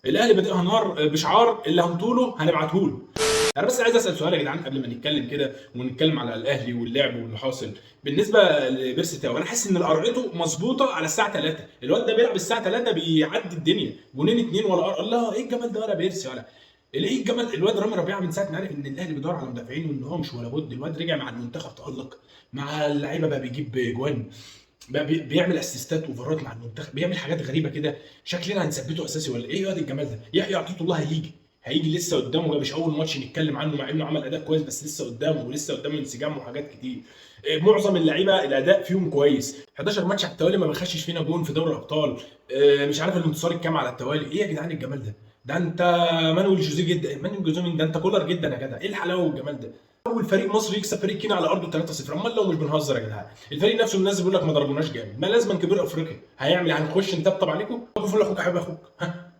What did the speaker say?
الاهلي بادئها نار بشعار اللي هنطوله هنبعته له. انا بس عايز اسال سؤال يا جدعان قبل ما نتكلم كده ونتكلم على الاهلي واللعب واللي حاصل. بالنسبة لبيرسي تاو، انا حاسس ان قرعته مظبوطة على الساعة 3. الواد ده بيلعب الساعة 3 بيعدي الدنيا، جونين اتنين ولا الله ايه الجمال ده، ولا بيرسي ولا ايه الجمال. الواد رامي ربيعة من ساعة ما عرف ان الاهلي بيدور على مدافعين وان هو مش ولا بد، الواد رجع مع المنتخب تالق مع اللعيبة، بقى بيجيب جوان، بقى بيعمل اسيستات اوفرات مع المنتخب، بيعمل حاجات غريبة كده. شكلنا هنثبته اساسي ولا ايه؟ يا واد الجمال ده. يحيى عطية الله هيجي لسه قدامه بقى، مش اول ماتش نتكلم عنه مع انه عمل اداء كويس، بس لسه قدامه ولسه قدامه انسجام وحاجات كتير. إيه، معظم اللعيبة الاداء فيهم كويس. 11 ماتش على التوالي ما بخشش فينا جون في دوري الابطال. إيه، مش عارف الانتصار الكام على التوالي. ايه يا جدعان الجمال ده؟ ده انت مانويل جوزيه جدا، مانويل جوزيه مين ده؟ انت كولر جدا يا جدع. ايه الحلاوة والجمال ده؟ اول فريق مصري يكسب فريق كينا على ارضه 3-0. امال لو مش بنهزر يا جدعان، الفريق نفسه الناس بيقول لك ما ضربوناش جامد، ما لازم كبير افريقيا هيعمل، هنخش نطبطب عليكم. فل اخوك يا حبيب اخوك. ها